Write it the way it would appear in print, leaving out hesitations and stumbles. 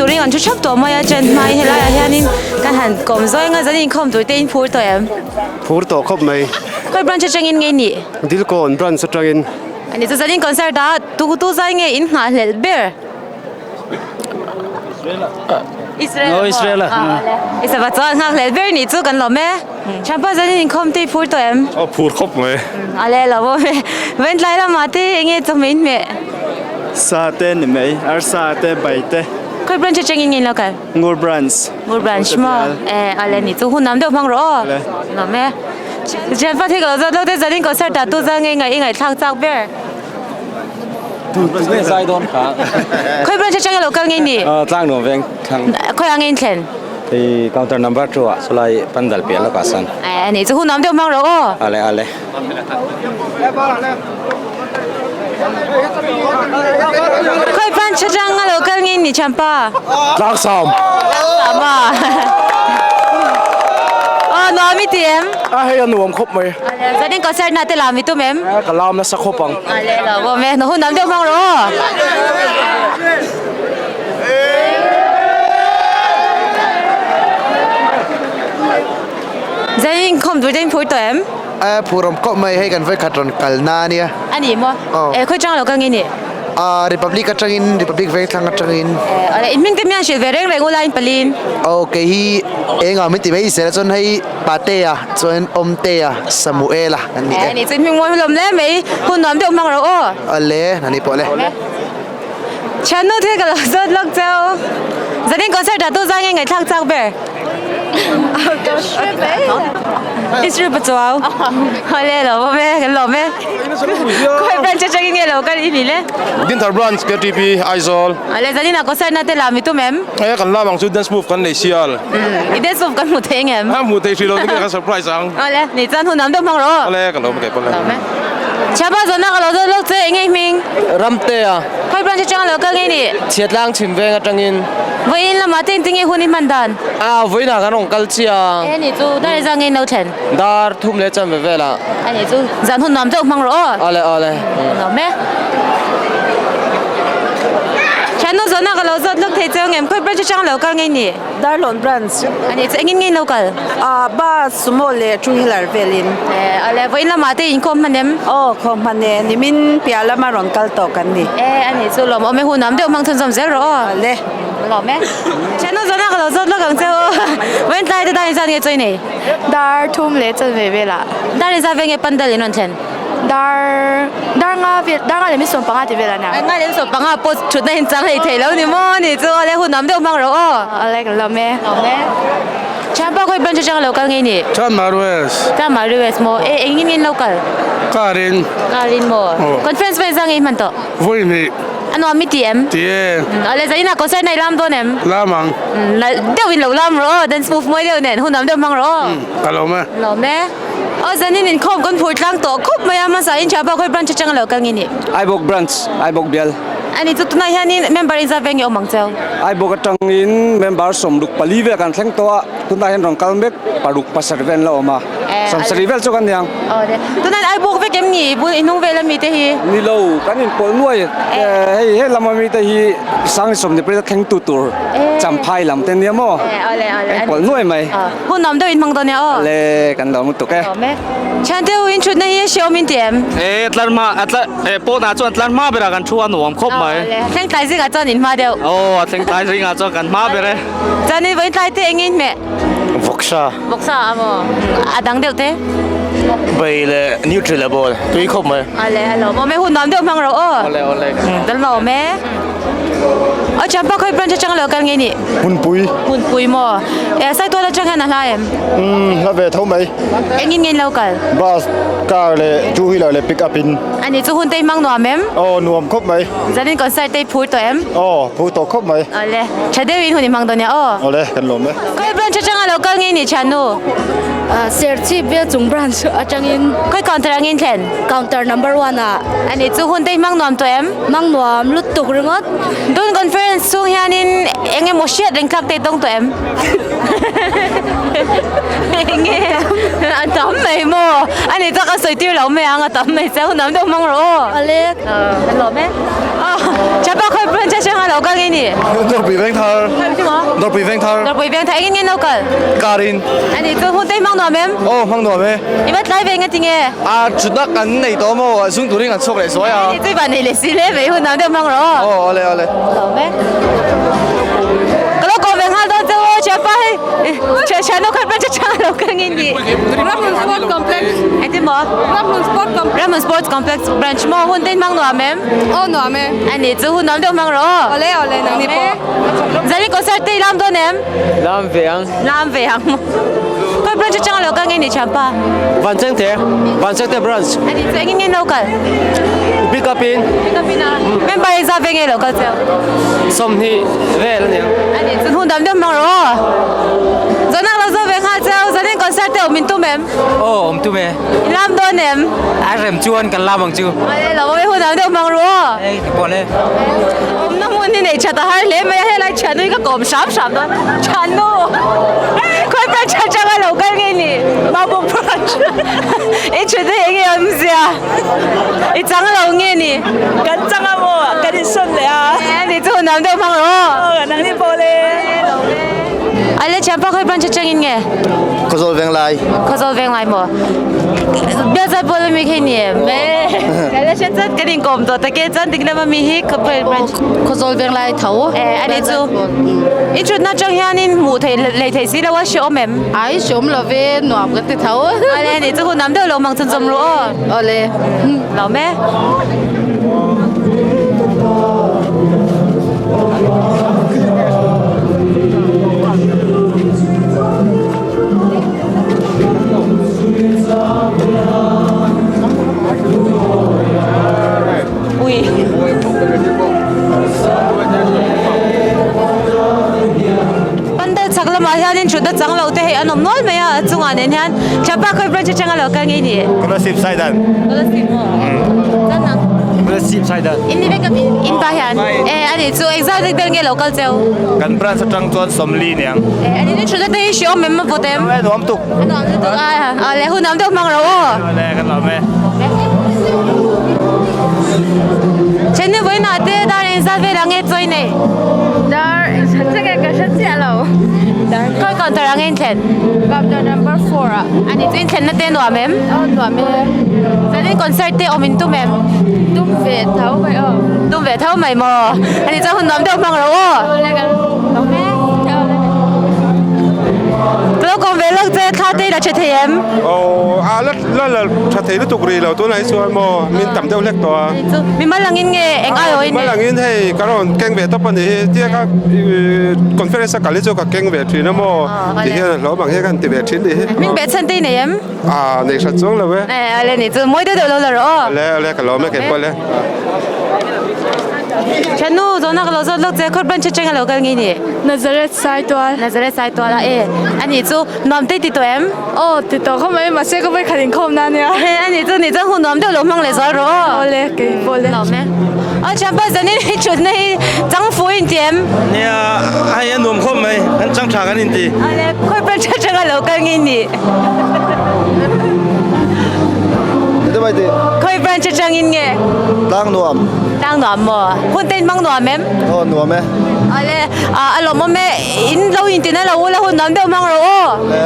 turin an thu thap tawh mai a chen hmai helaiah hianin kan han kawm zawi ang a zan inkhawm tur te in phur tawh em? Phur tawh khawp mai. Khawi branch atangin nge nih? Dilkawn branch atangin. Ani chu zanin concert ah tu tu zai nge in nghahhlelh ber? Israel No Israel a. I sava chuan nghakhlelh ber nih chu kan lawm e. Thianpa zanin inkhawm te i phur tawh em? Aw phur khawp mai. A le lo bawm e. Ventlai lamah te enge chawhmeh in hmeh? Sa te ni mai, arsa te, bai te. Khawi branch atangin nge in lo kal? Ngur branch. Ngur branch maw? E a le nih chu hun nam deuh hmang rawh aw. Lawm e. Thianpa thil ka lo zawt lo te zanin concert ah tu zan nge i ngaihthlak chak ber? Tu nge zai dawn kha? Khawi branch atanga lo kal nge ni? Tlang nuam veng thlang. Khawi ah nge in thlen? Hei counter number 2 ah chulai pandal piah lawkah sawn. Eh ani chu hun nuam deuh hmang rawh aw. Ale ale. Khawi branch atanga lo kal nge ni Champa? Tlang sam. Tlang sam a. Aw nuam i ti em? A hei a nuam khawp mai. Zanin concert na te lam i tum em? Ka lam nasa khawp ang. Ale lo bawm e, hun dam deuh hmang rawh aw. Zanin khawm tur te in phur tawh em? A phur awm khawp mai, hei kan vawikhat rawn kal na ania. A ni maw? E khawi chang lo kal nge ni? Aa Republic atangin, Republic Vengthlang atangin. Ale in hming te mian hrilh ve reng reng ula in palin. Aw kei hi eng ang min ti mai zel a chuan hei Patea chuan Awmtea Samuela an ni e. Ni chu hming mawi hlawm hle mai, hun nuam deuh hmang rawh aw. Awle, nani pawh le. Thiannu thil ka lo zawt lawk cheu. Zanin concert ah tu zai nge ngaihthlak chak ber? Israel Pachuau. Awle lo awm e, kan lawm e. Khawi branch atangin nge lo kal i nih le? Dinthar branch KTP Aizawl. Awle zanin ah concert na te lam i tum em? E kan lam ang chu dance move kan nei sial. I dance move kan hmu thei engem? A hmu thei hrih lo tinge kan surprise ang. Awle ni chuan hun am deuh hmang rawh aw. Awle ka lo hmu thei pawn le. Lawm e. Chhiapa zawhna ka lo zawt lawk che enge i hming? Ramtea. Khawi branch atanga lo kal nge ni? Chhiatlang chhim veng atangin. Vawiin lamah te engtinge hun i hman dan? A vawiinah kan rawn kal chiah a. E ni chu dar engzah nge in lo thlen? Dar thum leh chanve velah. A ni chu zan hun nuam deuh hmang rawh aw. Awle awle. Lawm e. Thiannu zawhna ka lo zawt lawk thei che ang em? Khawi branch atanga lo kal nge ni? Darlawn branch. A ni chu engin nge in lo kal? Ah bus sumo leh two wheeler velin. Eh awle vawiin lamah te inkhawm hman em? Aw khawm hman e nimin piah lama rawn kal tawh kan ni. Eh a ni chu lawm awm e hun am deuh hmang chhunzawm zel rawh aw. Awle. Lawm e. Thiannu zawhna ka lo zawt lawk ang che aw. Vawiin tlai te dar inzat nge chawi nei? Dar thum leh chanve velah. Dar inzat ve nge pandal in rawn thlen? Dar dar nga vel dar nga leh min 15 ti vel a nia. Nga leh min 15 pawh thutna in chang hlei thei lo ni maw ni chu awle hun am deuh hmang rawh aw. Awle kan lawm e. Lawm e. Thianpa khawi branch atanga lo kal nge ni? Chanmari West. Chanmari West maw? E engin nge in lo kal? Car in. Car in maw? Conference vel zang nge i hman tawh? Vawi hnih. A nuam i ti em? Ti e. Awle zanin ah concert na i lam dawn em? Lam ang. Nalh deuh in lo lam rawh aw, dance move mawi deuh nen hun am deuh hmang rawh aw. Ka lawm e. Lawm e. Aw zanin inkhawm kan phur tlang tawh khawp mai a, hmasa in Thiapa khawi branch atanga lo kal nge ni? Aibawk branch, Aibawk bial. Ani chu tunah hianin member in zat ve nge awm ang cheu? Aibawk atangin member 64 vel kan thleng tawh a, tunah hian rawn kal mek 6 7 vel an la awm a. 70 vel chu kan ni ang. Awle. Tunah Aibawk vek em ni? Bul inhnung vel ami te hi? Ni lo, kan inpawlh nuai. Hei he lam ami te hi Sangni 20 a thleng tu tur Champhai lam te nia maw? Inpawlh nuai mai. Hun nuam deuh in hmang dawn nia aw. Awle, kan lo lutuk e. Lawm e. Thiante u in thutna hi a hreawm in ti em? E tlar hma a tlar e pawnah chuan tlar hma berah kan thu a nuam khawp mai. Awle. Thleng tlai zingah chuan in hma deuh. Aw a thleng tlai zingah chuan kan hma ber e. Chuanin vawiin tlai te eng nge in hmeh? Vawksa. Vawksa a maw? A dang deuh te? Bai leh nutri leh bawl tui khawp mai. Awle a lawm awm e hun nuam deuh hmang rawh aw. Awle awle. Kan lawm e. Aw Champa khawi branch atang lo kal nge ni? Hmunpui. Hmunpui maw? E Saitual atang hian a hla em? Umm hla ve tho mai. Engin nge in lo kal? Bus, car leh two wheeler leh pick up in. Ani chu hun te i hmang nuam em? Aw nuam khawp mai. Zanin concert te i phur tawh em? Aw phur tawh khawp mai. Awle tha deuhin hun i hmang dawn nia aw. Awle kan lawm e. Khawi branch atanga lo kal nge ni thiannu? Serchhip bial chung branch. atangin. Khawi counter angin thlen? Counter number one ah. Ani chu hun te hi hmang nuam tawh em? Hmang nuam lutuk ringawt. Tun conference chhung hianin eng emaw hriat reng thlak te tawng tawh em? Enge a tam mai maw? Ani chu ka sawi tir lo mai ang a tam mai che hun nuam deuh hmang rawh aw. Awle. Kan lawm e. Chapa khawi branch atang a lo kal nge ni? Dawrpui Vengthar. Dawrpui Vengthar. Dawrpui Vengthar engin nge lo kal? Car in. Ani chu hun te hi hmang nuam em? Aw hmang nuam e. I va tlai ve nge ti nge? A thutna kan nei tawh maw zung turin kan chhuak leh zuai a. Ani chu i van nei leh si hle mai hun nuam deuh hmang rawh aw. Aw awle awle. Lawm e. Ka lo kawm ve nghal dawn che aw Chapa hei thiannu khat branch atang a lo kal nge ni? Ramhlun Sport Complex. Engtin maw? Ramhlun Sport Complex. Ramhlun Sports Complex branch maw hun te in hmang nuam em? Aw nuam e. Ani chu hun nuam deuh hmang rawh aw. Awle awle nangni pawh. Zali concert te i lam dawn em? Lam ve ang. Lam ve ang maw? Khawi branch atang a lo kal nge ni thianpa? Vanchengte, Vanchengte branch. Ani chu engin nge lo kal? Pick up in. Pick up in a. Member i za ve nge lo kal cheu? 20 vel a nia. Ani chu hun dam deuh hmang rawh aw. Zawhnak lo zawh ve nghal cheu, zanin concert te awm in tum em? Aw awm tum e. I lam dawn em? A rem chuan kan lam ang chu. Awle lo awm e hun dam deuh hmang rawh aw. Ei ti pawh le. Awmna hmun hi nei that a har hle mai a, helai thiannu hi ka kawm hram hram dawn. Thiannu! Khawi branch atanga lo kal nge ni? Maubawk branch. I thut hi enge awmzia? I chang lo nge ni? Kan chang a maw? Kan insawn leh a. E ni chu hun dam deuh hmang rawh aw. Aw nang ni pawh le. Ale thianpa khawi branch atangin nge? Khawzawl Venglai. Khawzawl Venglai maw? Bialzai pawl ami khi ni em? Ka la hre chat kan inkawm tawh tak e chuan dik lam ami hi Khawpui branch. Khawzawl Venglai tho. E ani chu i thutna atang hianin hmuh theih lei theih si lo a hreawm em? Ai hreawm lo ve nuam kan ti tho. Ale ani chu hun am deuh lo mang chun chawm ru aw. Awle. Lawm e. Ui. Pandal chak lamah hianin thutna chang lo te hei an awm nual mai a, a chungah nen hian Chapa khawi branch atanga lo kal ngei ni? Kolasib Saidan. Kolasib maw? Chuan ang. Kolasib Saidan. In ni vek a mi? In pa hian? E a nih chu exam dik ber nge lo kal cheu? Kan branch atang chuan 40 niang. E a nih thutna te hi hreawm em a vawt em? E nuam tuk. A nuam lutuk a, awle hun nuam deuh hmang ro aw. Awle kan lawm e. Chennai vawiinah te dar engzat velah nge chawi nei? Dar engzat che nge ka hre chiah lo. Khawi counter ah nge in thlen? Counter number 4 ah. Ani chu in thlenna te nuam em? Aw nuam e. Zanin concert te awm in tum em? Tum ve tho mai aw. Tum ve tho mai maw? Ani chuan hun nuam deuh hmang ro aw. Awle kan lawm e. Ka lo kawm ve lawk che thla te i la tha thei em? Aw a la la la tha thei lutuk rih lo tunah hi chuan maw min tam deuh hlek tawh a. Chu mi mal angin nge eng ai awin? Mi mal angin hei ka rawn keng ve tawp a nih hi tia ka conference a kal hi chu ka keng ve thin a maw ti hian a hlawm ang hi ka han ti ve thin nih hi. Min beh chhan te i nei em? A nei hrat chuang lo e. E ale ni chu mawi deuh deuh lo la rawh aw. Ale ale ka lawm e kei pawh le. Thiannu zawhna ka lo zawt lawk che khawt branch atanga lo kal nge ni? Nazareth Saitual. Nazareth Saitual a e ani chu nuam te ti tawh em? Aw ti tawh khawp mai mahse ka vawikhat inkhawm na ania. E ani chu ni chuan hun nuam deuh lo hmang leh zual rawh aw. Awle kei pawh le. Lawm e. Aw thianpa zanin hi thutna hi chang fu in ti em? Nia hei a nuam khawp mai kan chang tha kan inti. Awle khawi branch atanga lo kal nge ni? Khawi branch atangin nge? Tlang nuam. Tlang nuam maw? Hun te in hmang nuam em? Aw nuam e. Awle a lawmawm e, in lo intina lo ula hun nuam deuh hmang rawh aw. Le.